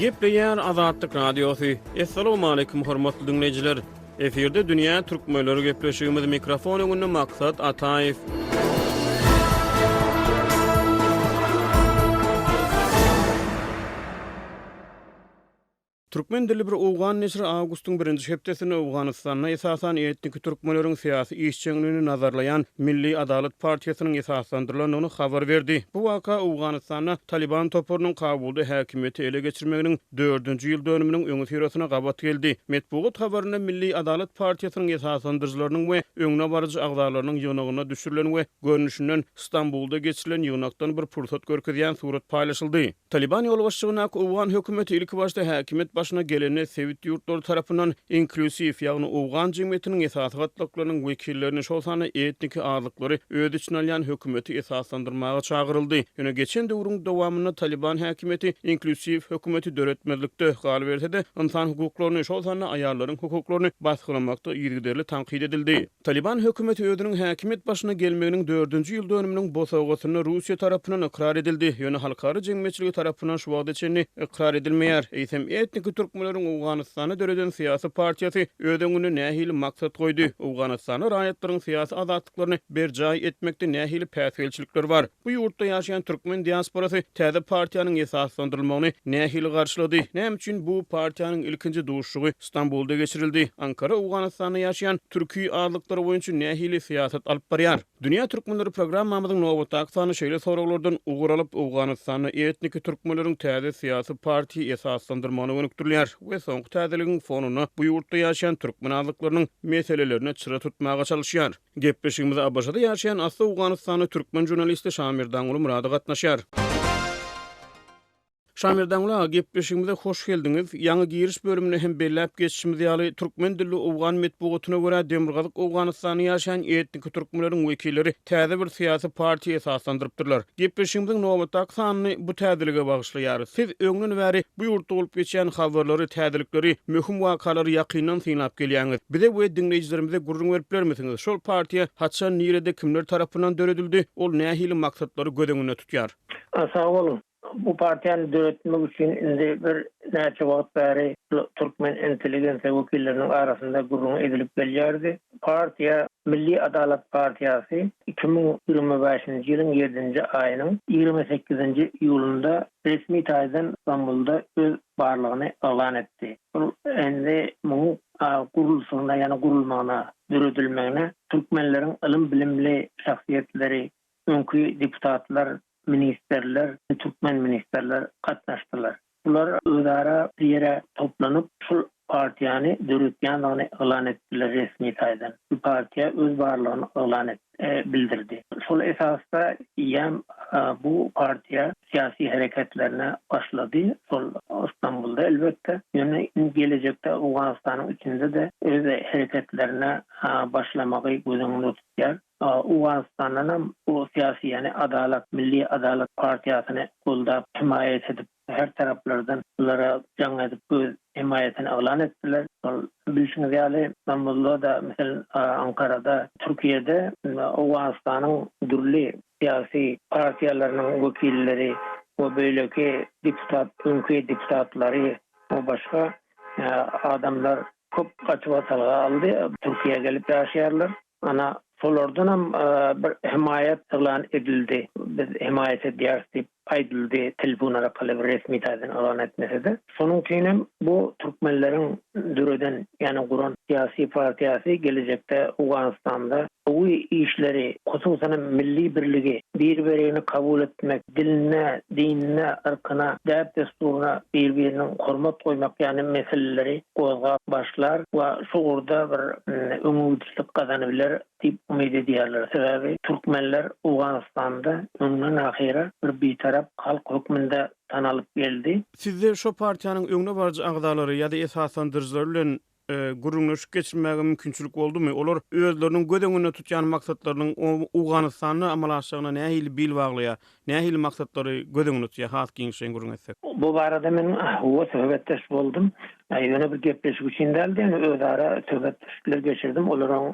Gepleýär Azatlyk Radiosy. Assalamualaikum hormatly diňleýjiler. Efirde dünýä türkmenleri gepleşigimiz mikrofon öňünde Maksat Ataýew. Türkmen dilli bir owgan neşiri awgustyň birinji hepdesinde Owganystanda esasan etniki türkmenleriň syýasy işjeňligini nazarlaýan Milli Adalat partiýasynyň esaslandyrylandygyny habar berdi. Bu waka Owganystanda Talyban toparynyň Kabulda häkimiýeti ele geçirmeginiň dördünji ýyl dönüminiň öňüsyrasyna gabat geldi. Metbugat habarynda Milli Adalat partiýasynyň esaslandyryjylarynyň we öňdebaryjy agzalarynyň ýygnagynda düşürilen we görnüşinden Stambulda geçirilen ýygnakdan bir pursat görkezýän surat paýlaşyldy. Talyban ýolbaşçylygyndaky owgan hökümeti ilkibaşda häkimiýet başyna gelende sebit ýurtlary tarapyndan inklýusiw, ýagny owgan jemgyýetiniň esasy gatlaklarynyň wekillerini, şol sanda etniki azlyklary öz içine alýan hökümeti esaslandyrmaga çagyryldy. Ýöne geçen döwrüň dowamynda Talyban häkimiýeti inklýusiw hökümeti döretmezlikde, galyberse-de, ynsan hukuklaryny, şol sanda aýallaryň hukuklaryny basgylamakda yzygiderli tankyt edildi. Talyban hökümeti özüniň häkimiýet başyna gelmeginiň dördünji ýyl dönüminiň bosagasynda Russiýa tarapyndan ykrar edildi, ýöne halkara jemgyýetçiligi tarapyndan şu wagta çenli ykrar edilmeýär. Eýsem, etniki türkmenleriň Owganystanda döreden syýasy partiýasy öz öňünde nähili maksat goýdy? Owganystanda raýatlaryň syýasy azatlyklaryny berjaý etmekde nähili päsgelçilikler bar? Bu ýurtda ýaşaýan türkmen diasporasy täze partiýanyň esaslandyrylmagyny nähili garşylady? Näme üçin bu partiýanyň ilkinji duşuşygy Stambulda geçirildi? Ankara Owganystanda ýaşaýan türki azlyklary boýunça nähili syýasat alyp barýar? Dünýä türkmenleri programmamyzyň nobatdaky sany şeýle soraglardan ugur alyp, Owganystanda etniki türkmenleriň täze syýasy partiýa esaslandyrmagyna gönükdirilýär we soňky täzeligiň fonunda bu ýurtda ýaşaýan türkmen azlyklarynyň meselelerine çyra tutmaga çalyşýar. Gepleşigimize ABŞ-da ýaşaýan asly owganystanly türkmen žurnalisti Şamerdanguly Myrady gatnaşýar. Şamerdanguly aga, gepleşigimize hoş geldiňiz. Ýaňy giriş bölüminde hem belläp geçişimiz ýaly, türkmen dilli owgan metbugatyna görä, Demirgazyk Owganystanda ýaşaýan etniki türkmenleriň wekilleri täze bir syýasy partiýa esaslandyrypdyrlar. Gepleşigimiziň nobatdaky sanyny bu täzelige bagyşlaýarys. Siz öňden bäri bu ýurtda bolup geçýän habarlary, täzelikleri, möhüm wakalary ýakyndan synlap gelýäňiz. Bize we diňleýjilerimize gürrüň berip bilermisiňiz, şol partiýa haçan, nirede, kimler tarapyndan döredildi, ol nähili maksatlary göz öňünde tutýar? Sag boluň. Bu partiýany döretmek üçin indi bir näçe wagt bäri türkmen intelligensiýa wekilleriniň arasynda gürrüň edilip gelýärdi. Partiýa Milli Adalat partiýasy 2025-nji ýylyň ýedinji aýynyň 28-nji iýulynda resmi taýdan Stambulda öz barlygyny yglan etdi. Ol indi munuň gurluşygyna, ýagny gurulmagyna, döredilmegine türkmenleriň ylym-bilimli şahsyýetleri, öňki deputatlar, ministrler, türkmen ministrler gatnaşdylar. Bular özara bir ýere toplanyp, şul partiýany döretýändigini yglan etdiler resmi taýdan. Bu partiýa öz barlygyny yglan bildirdi. Şol esasda eýýäm bu partiýa syýasy hereketlerine başlady, şol Stambulda elbetde. Ýöne indi gelejekde Owganystanyň içinde-de öz hereketlerine başlamagy göz öňünde tutýar. Owganystandanam bu syýasy, ýagny Adalat, Milli Adalat partiýasyny goldap, hemaýat edip, her taraplardan bulara jaň edip öz hemaýatyny yglan etdiler. Şol bilşiňiz ýaly, Stambulda-da, meselem, Ankarada, Türkiýede Owganystanyň dürli syýasy partiýalarynyň wekilleri we beýleki deputat, öňki deputatlary we başga adamlar köp gaçybatalga aldy, Türkiýä gelip ýaşaýarlar. Ana, şolardanam bir hemaýat yglan edildi. Biz hemaýat edýäris diýip aýdyldy, telefon arkaly bir resmi taýdan yglan etmese-de. Şonuň üçin hem bu türkmenleriň döreden, ýagny guran syýasy partiýasy gelejekde Owganystanda gowy işleri, hususan hem milli birligi, bir-birini kabul etmek, diline, dinine, yrkyna, däp-dessuryna bir-biriniň hormat goýmak ýaly meseleleri gozgap başlar we şu ugurda bir öňegidişlik gazanybiler diýip umyt edýärler. Sebäbi türkmenler Owganystanda öňden ahyra bir bitarap halk hökmünde tanalyp geldi. Sizde şo partiýanyň öňde baryjy agzalary ýa-da esaslandyryjylary bilen gürrüňleşik geçirmäge mümkinçilik boldumy? Olar özleriniň göz öňünde tutýan maksatlarynyň Owganystanda amala aşjagyna nähili bil baglaýar? Nähili maksatlary göz öňünde tutýar? Has giňişleýin gürrüň etsek. Bu barada men hawa söhbetdeş boldum. Ýöne bir gepleşik üçin däldi, ýöne özara söhbetdeşlikler geçirdim. Olaryň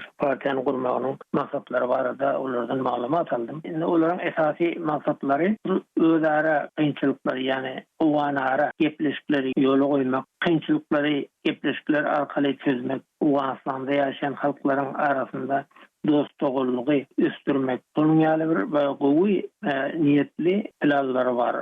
şu partiýany gurmagynyň maksatlary barada olardan maglumat aldym. Indi olaryň esasy maksatlary bu özara kynçylyklary, ýagny owganara gepleşikleri ýola goýmak, kynçylyklary gepleşikler arkaly çözmek, Owganystanda ýaşaýan halklaryň arasynda dost-doganlygy ösdürmek, şonuň ýaly bir gowy niýetli planlary bar,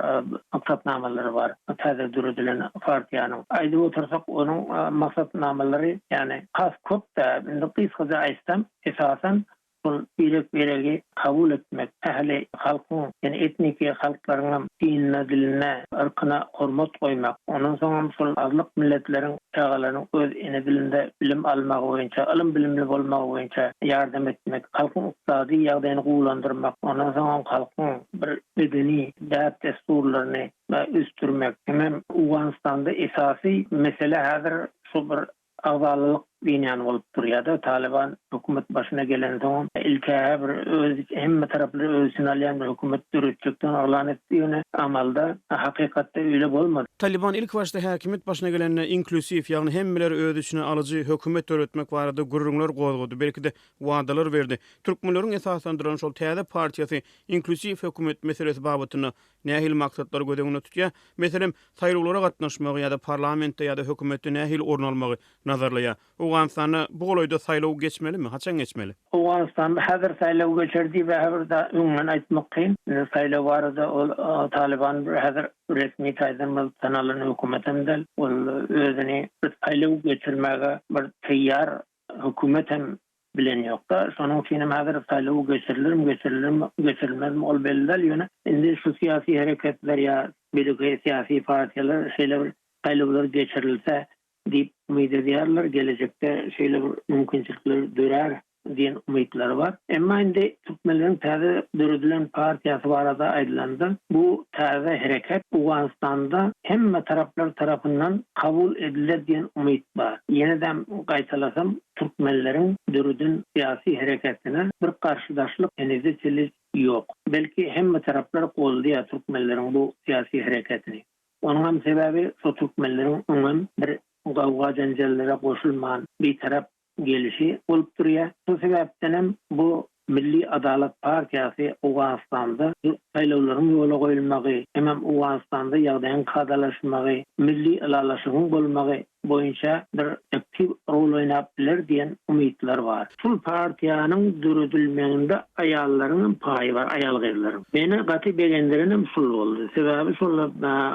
maksatnamalary bar täze döredilen partiýanyň. Aýdyp otursak, onuň maksatnamalary ýagny has köp-dä, indi gysgaça aýtsam, esasan Şol birek-biregi kabul etmek, ähli halkyň, ýagny etniki halklaryňam dinine, diline, yrkyna hormat goýmak, ondan soňam şol azlyk milletleriň çagalarynyň öz ene dilinde bilim almagy boýunça, ylym-bilimli bolmagy boýunça ýardam etmek, halkyň ykdysady ýagdaýyny gowulandyrmak, ondan soňam halkyň bir medeni däp-dessurlaryny ösdürmek. Hemem Owganystanda esasy mesele häzir şu bir Agzalalyk diýen bolup durýar-da, Talyban hökümet başyna gelensoňam ilk-ä bir öz hemme taraplary öz içine alýan bir hökümet döretjekdigini yglan etdi, ýöne amalda, hakykatda öýle bolmady. Talyban ilkibaşda häkimiýet başyna gelende inklýusiw, ýagny hemmeleri öz içine alyjy hökümet döretmek barada gürrüňler gozgady, belki-de wadalar berdi. Türkmenleriň esaslandyran şol täze partiýasy inklýusiw hökümet meselesi babatynda nähili maksatlary göz öňünde tutýar? Meselem, saýlawlara gatnaşmagy ýa-da parlamentde ýa-da hökümetde nähili orun almagy nazarlaýar? Owganystanda bu golaýda saýlaw geçmelimi? Haçan geçmeli? Owganystanda häzir saýlaw geçer diýip häzir öňünden aýtmak kyn. Indi saýlaw barada ol Talyban häzir resmi taýdan bir tanalan hökümetem däl. Ol özüni bir saýlaw geçirmäge bir taýýar hökümet hem bilen ýokda. Şonuň üçin hem häzir saýlaw geçirilermi, geçirilermi, geçirilmezmi ol belli däl. Ýöne indi şu syýasy hereketler ýa beýleki syýasy partiýalar şeýle bir saýlawlar geçirilse diýip umyt edýärler. Gelejekde şeýle bir mümkinçilikler dörär diýen umytlary bar. Emma indi türkmenleriň täze döredilen partiýasy barada aýdylanda, bu täze hereket Owganystanda hemme taraplar tarapyndan kabul ediler diýen umyt bar. Ýene-de gaýtalasam, Türkmenleriň döreden syýasy hereketine bir garşydaşlyk henize çenli ýok. Belki hemme taraplar goldaýar türkmenleriň bu syýasy hereketini. Onuňam sebäbi şo türkmenleriň öňem bir gawga-jenjellere goşulman bitarap gelişi bolup durýar. Şo sebäpdenem bu Milli Adalat partiýasy Owganystanda saýlawlaryň ýola goýulmagy hemem Owganystanda ýagdaýyň kadalaşmagy, milli ylalaşygyň bolmagy boýunça bir aktiw rol oýnap biler diýen umytlar bar. Şul partiýanyň döredilmeginde aýallaryňam paýy bar, aýal-gyzlaryň. Meni gaty begendirenem şul boldy. Sebäbi şol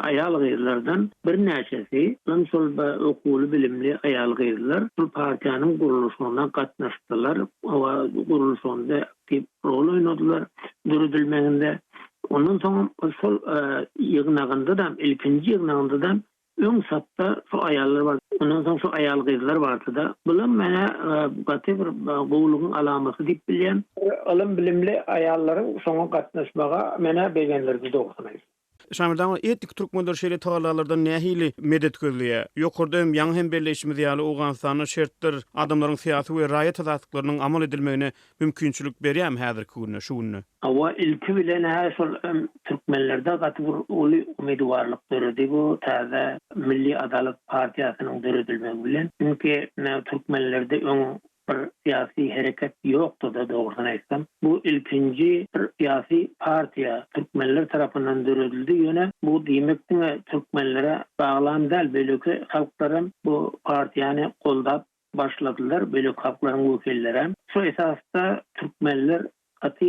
aýal-gyzlardan birnäçesi hem şol okuwly-bilimli aýal-gyzlar şul partiýanyň gurluşygyna gatnaşdylar. Howa gurluşygynda aktiw rol oýnadylar, döredilmeginde. Ondan soňam şol ýygnagynda-da, ilkinji ýygnagynda-da öň sapda şu aýallar bar, ondan soň şu aýal-gyzlar bardy-da. Bulam men-ä gaty bir gowulygyň alamaty diýip bilýän. Ylym-bilimli aýallaryň şoňa gatnaşmagy men-ä begendirdi dogrusyny aýtsam. Şamil aga, etniki türkmenler şeýle tagallalardan nähili medet gözleýär? Ýokarda hem, ýaňy hem belleýşimiz ýaly, Owganystanda şertler adamlaryň syýasy we raýat azatlyklarynyň amal edilmegine mümkinçilik berýärmi häzirki günde, şu günde? Hawa, ilki bilen-hä şol türkmenlerde gaty bir uly umydywarlyk döredi bu täze Milli Adalat partiýasynyň döredilmegi bilen. Çünki türkmenlerde öň Bir syýasy hereket ýokdy-da dogrusyny aýtsam. Bu ilkinji bir syýasy partiýa türkmenler tarapyndan döredildi, ýöne bu diýmek diňe türkmenlere baglam däl, beýleki halklaram bu partiýany goldap başladylar, beýleki halklaryň wekillerem. Şu esasda türkmenler Gaty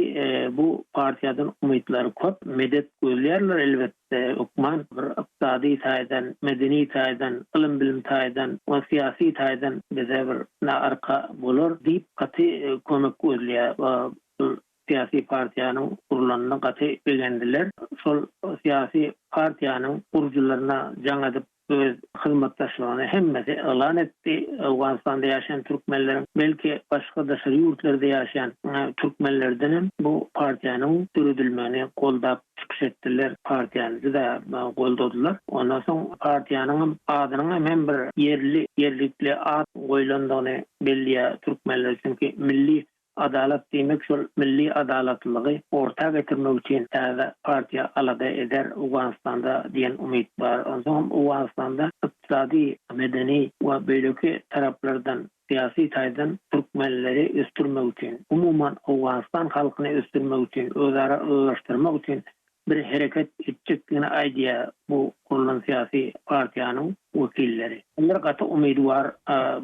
bu partiýadan umytlary köp, medet gözleýärler elbetde, hökman bir ykdysady taýdan, medeni taýdan, ylym-bilim taýdan we syýasy taýdan bize bir arka bolar diýip gaty kömek gözleýär. Bu syýasy partiýanyň gurlanyna gaty begendiler. Şol syýasy partiýanyň gurujylaryna jaň edip öz hyzmatdaşlygyny hemmesi yglan etdi. Owganystanda ýaşaýan türkmenleriň, belki başga daşary ýurtlarda ýaşaýan türkmenlerdenem bu partiýanyň döredilmegini goldap çykyş etdiler, partiýany juda goldadylar. Ondan soň partiýanyňam adynyňam hem bir ýerli, ýerlikli at goýlandygyny belleýär türkmenler, çünki milli. Adalat diýmek şol milli adalatlylygy orta getirmek üçin täze partiýa alada eder Owganystanda diýen umyt bar. Onsoňam Owganystanda ykdysady, medeni we beýleki taraplardan syýasy taýdan türkmenleri ösdürmek üçin, umuman Owganystan halkyny ösdürmek üçin, özara ylalaşdyrmak üçin bir hereket etjekdigini aýdýar bu gurlan syýasy partiýanyň wekilleri. Olar gaty umydy bar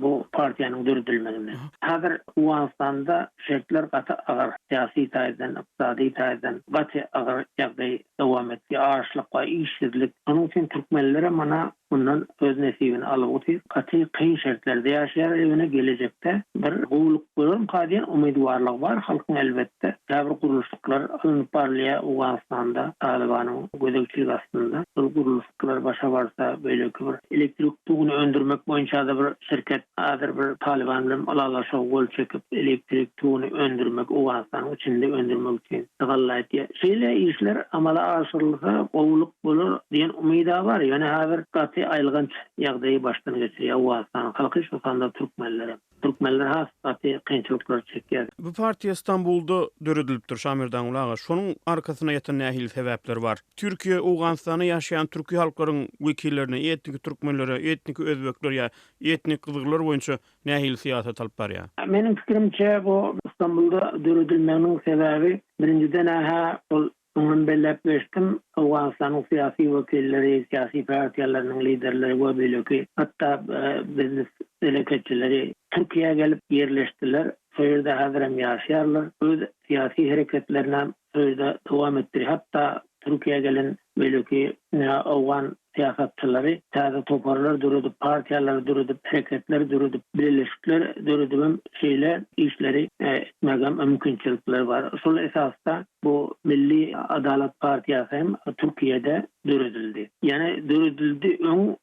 bu partiýanyň döredilmegine. Häzir Owganystanda şertler gaty agyr, syýasy taýdan, ykdysady taýdan gaty agyr ýagdaý dowam etdi. Açlyk we işsizlik. Şonuň üçin türkmenlerem mana Mundan öz nesibini alyp otyr. Gaty kyn şertlerde ýaşaýar ýöne gelejekde bir gowulyk bolarmyka diýen umydywarlygy bar halkyň elbetde. Käbir gurluşyklar alnyp barylýar Owganystanda Talybanyň gözegçiligi astynda. Şol gurluşyklar başa barsa beýleki bir elektrik toguny öndürmek boýunçada bir şirket häzir bir Talyban bilen ylalaşyga gol çekip elektrik toguny öndürmek Owganystanyň içinde öndürmek üçin tagalla etýär. Şeýle işler amala aşyrylsa gowulyk bolar diýen umyda bar, ýöne häzir gaty aýylganç ýagdaýy başdan geçirýär Owganystanyň halky, şol sanda türkmenlerem. Türkmenler has gaty kynçylyklary çekýär. Bu partiýa Stambulda döredilipdir, Şamerdanguly aga. Şonuň arkasynda ýatan nähili sebäpler bar? Türkiýe Owganystanda ýaşaýan türki halklaryň wekillerine, etniki türkmenlere, etniki özbekler ýa etnik gyzgyllar boýunça nähili syýasat alyp barýar? Meniň pikirimçe, bu Stambulda döredilmeginiň sebäbi, birinjiden-ä ol Öňem belläp geçdim, Owganystanyň syýasy wekilleri, syýasy partiýalarynyň liderleri we beýleki, hatda biznes telekeçileri Türkiýä gelip ýerleşdiler, şo ýerde häzirem ýaşaýarlar, öz syýasy hereketlerinem şo ýerde dowam etdirýär. Hatda Türkiýä gelen beýleki owgan syýasatçylary täze toparlar döredip, partiýalary döredip, hereketler döredip, bileleşikler döredibem şeýle işleri etmäge mümkinçilikleri bar. Şol esasda bu Milli Adalat partiýasy hem Türkiýede döredildi. Ýagny döredildi öň,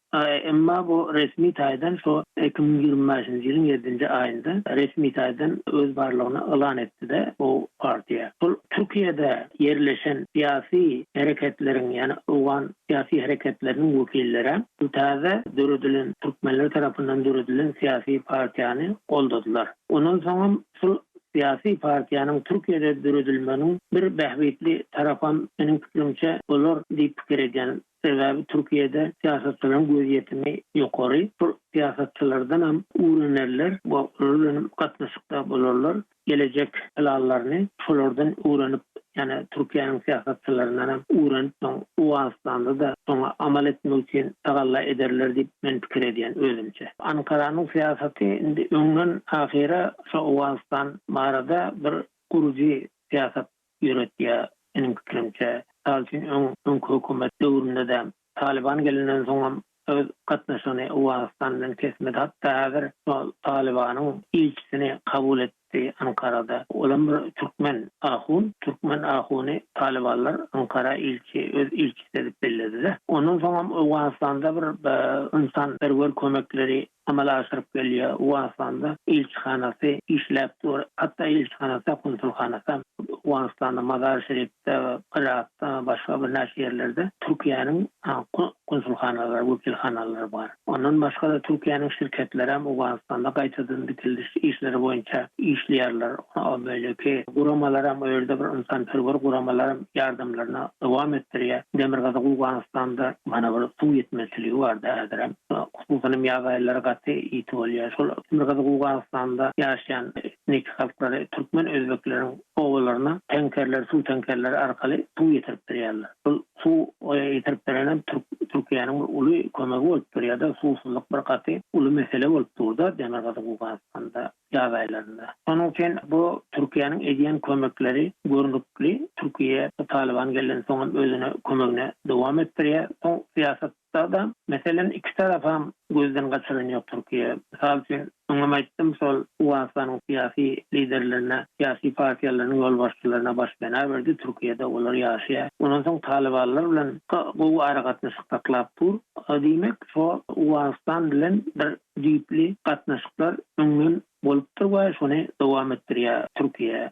emma bu resmi taýdan şo 2025-nji ýylyň ýedinji aýynda resmi taýdan öz barlygyny yglan etdi-de bu partiýa. Şol Türkiýede ýerleşen syýasy hereketleriň, ýagny owgan syýasy hereketleriniň wekilleri bu täze döredilen, türkmenler tarapyndan döredilen syýasy partiýany goldadylar. Ondan soňam şol syýasy partiýanyň Türkiýede döredilmeginiň bir bähbitli tarapam meniň pikirimçe bolar diýip pikir edýän. Sebäbi Türkiýede syýasatçylaryň gözýetimi ýokary. Şol syýasatçylardanam öwrenerler we olar bilenem gatnaşykda bolarlar. Gelejek planlaryny şolardan öwrenip, ýagny Türkiýäniň syýasatçylaryndanam öwrenip soň Owganystanda-da şoňa amal etmek üçin tagalla ederler diýip men pikir edýän özümçe. Ankaranyň syýasaty indi öňden ahyra şo Owganystan barada bir gurujy syýasat ýöretýär meniň pikirimçe. Mysal üçin öň öňki hökümet döwründe-de Talyban gelenden soňam öz gatnaşygyny Owganystan bilen kesmedi. Hatda häzir şol Talybanyň ilçisini kabul etdi Ankarada. Olam bir türkmen ahun. Türkmen ahuny Talybanlar Ankara ilçi, öz ilçisi edip belledi-de. Ondan soňam Owganystanda bir ynsanperwer kömekleri amala aşyryp gelýär. Owganystanda ilçihanasy işläp dur. Hatda ilçihanasy, konsulhanasy Owganystanda, Mazar-i-Şerifde, Gyratda, başga birnäçe ýerlerde Türkiýäniň konsulhanalary, wekilhanalary bar. Ondan başga-da Türkiýäniň şirketleri hem Owganystanda gaýtadan dikildiş işleri boýunça işleýärler. Beýleki guramalar hem o ýerde bir ynsanperwer guramalar hem ýardamlaryny dowam etdirýär. Demirgazyk Owganystanda mana bir suw ýetmezçiligi bar-da häzirem. Hususan hem ýaz aýlary gaty ýiti bolýar. Şol Demirgazyk Owganystanda ýaşaýan etnik halklary türkmen özbekleriň obalaryna tenkerler, suw tenkerleri arkaly suw ýetirip berýärler. Şol suw ýetirip beren hem Türkiýäniň bir uly kömegi bolup durýar-da, suwsuzlyk bir gaty uly mesele bolup dur-da Demirgazyk Owganystanda ýaz aýlarynda. Şonuň üçin bu Türkiýäniň edýän kömekleri görnükli. Türkiýe Talyban gelensoň hem özüne kömegini dowam etdirýär. Soň syýasat Da-da, meselem, iki tarapam gözden gaçyran ýok Türkiýe. Mysal üçin, öňem aýtdym, şol Owganystanyň syýasy liderlerine, syýasy partiýalarynyň ýolbaşçylaryna başpena berdi, Türkiýede olar ýaşaýar. Ondan soň talybanlar bilen gowy aragatnaşyk saklap dur. Diýmek, şo Owganystan bilen bir düýpli gatnaşyklar öňden bolupdyr we şony dowam etdirýär Türkiýe.